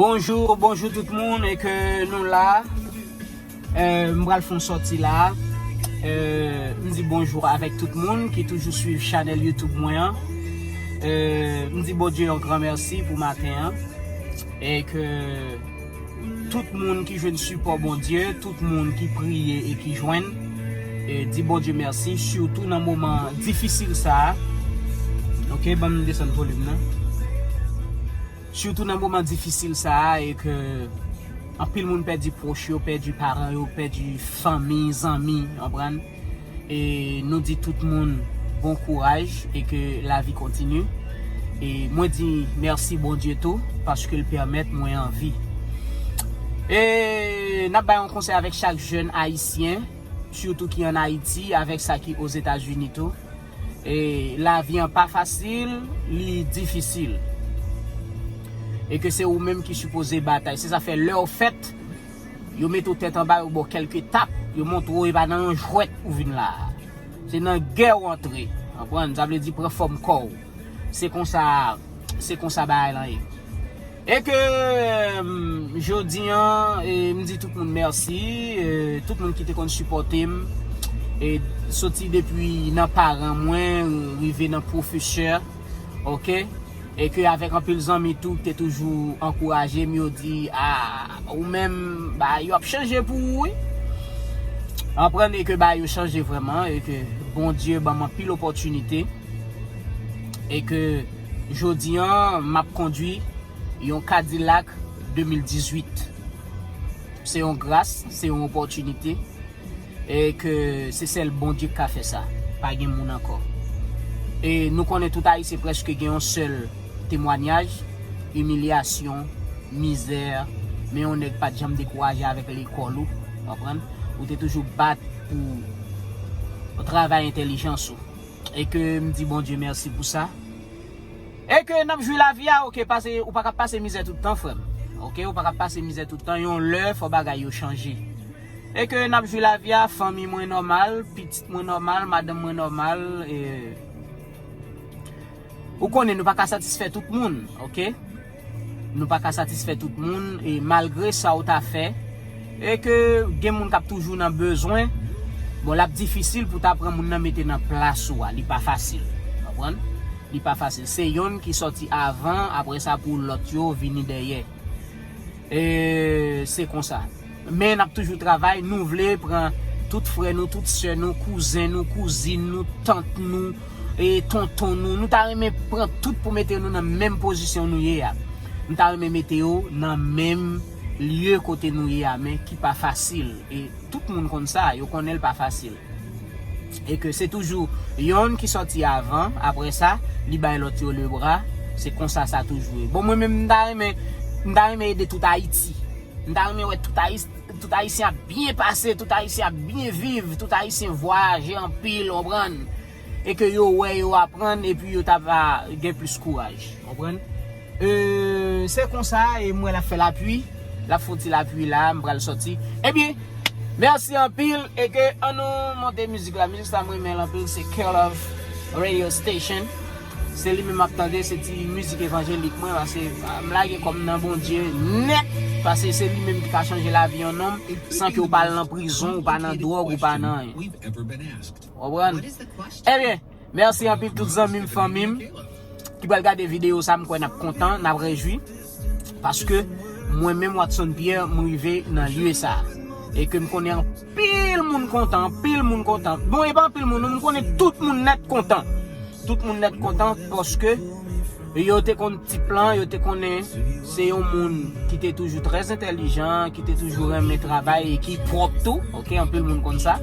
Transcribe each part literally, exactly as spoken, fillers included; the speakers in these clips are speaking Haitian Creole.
Bonjou, bonjou tout moun, e ke nou la. Euh, m pral fè yon sòti la. Euh, m di bonjou avèk tout moun ki toujou swiv chanèl YouTube mwen an. Euh, m di Bondye yon gran mèsi pou maten an. E ke tout moun ki jwenn sipò Bondye, tout moun ki priye e ki jwenn, e di Bondye mèsi, sitou nan moman difisil sa a. Ok, ban m desann volim nan. Sitou nan moman difisil sa a, e ke anpil moun pèdi pwòch yo, pèdi paran yo, pèdi fanmi, zanmi, konprann? E nou di tout moun bon kouraj e ke lavi kontinye. E mwen di mèsi Bondye tou, paske l pèmèt mwen an vi. E n ap bay yon konsèy avèk chak jèn ayisyen, sitou ki ann Ayiti, avèk sa ki Ozetazini tou. E lavi an pa fasil, li difisil. E ke se ou menm ki sipoze batay. Se sa fè lè w fèt, yo mete w tèt anba, yo ba w kèlke tap, yo montre w e pa nan yon jwèt ou vin la a. Se nan gè w antre. Konprann? Sa vle di pran fòm kò w. Se konsa, se konsa bagay lan ye. E ke, mm, jodi an, e, m di tout moun mèsi, e, tout moun ki te konn sipòte m, e, soti depi nan paran mwen, rive nan pwofesè, ok? E ke avèk anpil zanmi tou, ki te toujou ankouraje m, yo di, "A, ou menm, ba, yo ap chanje pou ou, wi." Konprann, e ke ba yo chanje vrèman, e ke Bondye ban m anpil opòtinite, e ke jodi an, m ap kondwi yon Cadillac de mil dizuit. Se yon gras, se yon opòtinite. E ke se sèl Bondye k ka fè sa. Pa gen moun ankò. E nou konnen tout Ayisyen prèske gen yon sèl temwanyaj, imilyasyon, mizè, men yon nèg pa t janm dekouraje avèk lekòl ou, konprann? Ou te toujou bat pou travay entèlijans ou. E ke m di Bondye mèsi pou sa. E ke n ap jwi lavi a, ok, pase, ou pa ka pase mizè tout tan, frè m. Ok, ou pa ka pase mizè tout tan, yon lè, fò bagay yo chanje. E ke n ap jwi lavi a, fanmi mwen nòmal, pitit mwen nòmal, madanm mwen nòmal, e ou konnen nou pa ka satisfè tout moun, ok? Nou pa ka satisfè tout moun, e malgre sa ou ta fè, e ke gen moun k ap toujou nan bezwen, bon, l ap difisil pou ta pran moun nan mete nan plas ou a, li pa fasil, konprann? Li pa fasil. Se yonn ki sòti avan, apre sa pou lòt yo vini dèyè. E se konsa. Men n ap toujou travay, nou vle pran tout frè nou, tout sè nou, kouzen nou, kouzin nou, tant nou, e tonton nou. Nou ta renmen pran tout pou mete nou nan menm pozisyon nou ye a. Nou ta renmen mete yo nan menm lye kote nou ye a, men ki pa fasil. E tout moun konn sa, yo konnen l pa fasil. E ke se toujou yonn ki sòti avan, apre sa, li bay lòt yo lebra, se konsa sa toujou ye. Bon, mwen menm, m ta renmen, m ta renmen ede tout Ayiti. M ta renmen wè tout Ayis-, tout Ayisyen ap byen pase, tout Ayisyen ap byen viv, tout Ayisyen vwayaje anpil, konprann? E ke yo wè, yo aprann, epi yo ta va gen plis kouraj, konprann? E, se konsa, e m wè l ap fè lapli. L ap fè yon ti lapli la, m pral sòti. Ebyen, mèsi anpil, e ke ann nou monte mizik la. Mizik sa, m renmen l anpil, se Care Love Radio Station. Se li menm m ap tande, se ti mizik evanjelik mwen, paske, ah, m lage kò m nan Bondye nèt, paske se li menm ki ka chanje lavi yon nonm, san ke w pa al nan prizon, ou pa nan dwòg, ou pa nan anyen. Konprann? Ebyen, mèsi anpil tout zanmi m, fanmi m ki pral gade videyo sa, m kwè n ap kontan, n ap rejwi. Paske mwen menm, Watson Pierre, m rive nan lye sa. E ke m konnen anpil moun kontan, anpil moun kontan. Bon, e pa anpil moun, non, m konnen tout moun nèt kontan. Tout moun nèt kontan paske yo te konn ti plan, yo te konnen se yon moun ki te toujou trè entèlijan, ki te toujou renmen travay e ki pwòp tou. Ok, anpil moun konn sa.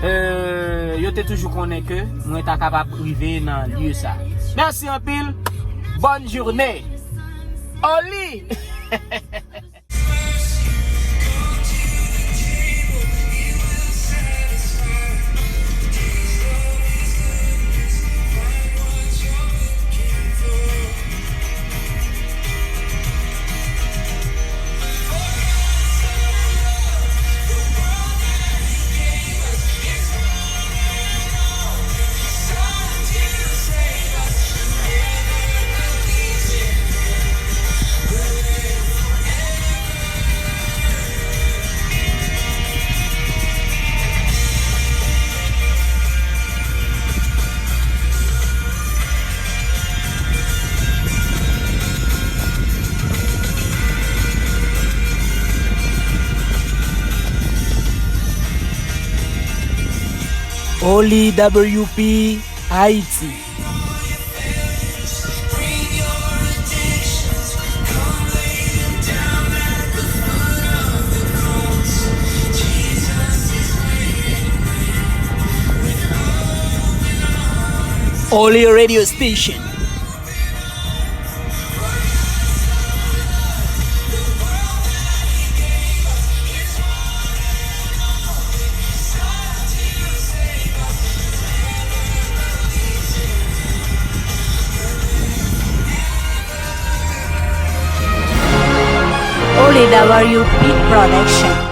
Euh, yo te toujou konnen ke mwen ta kapab rive nan lye sa. Mèsi anpil. Bonne journée. Oli! L W P Haïti. Only radio station. Only W P Production.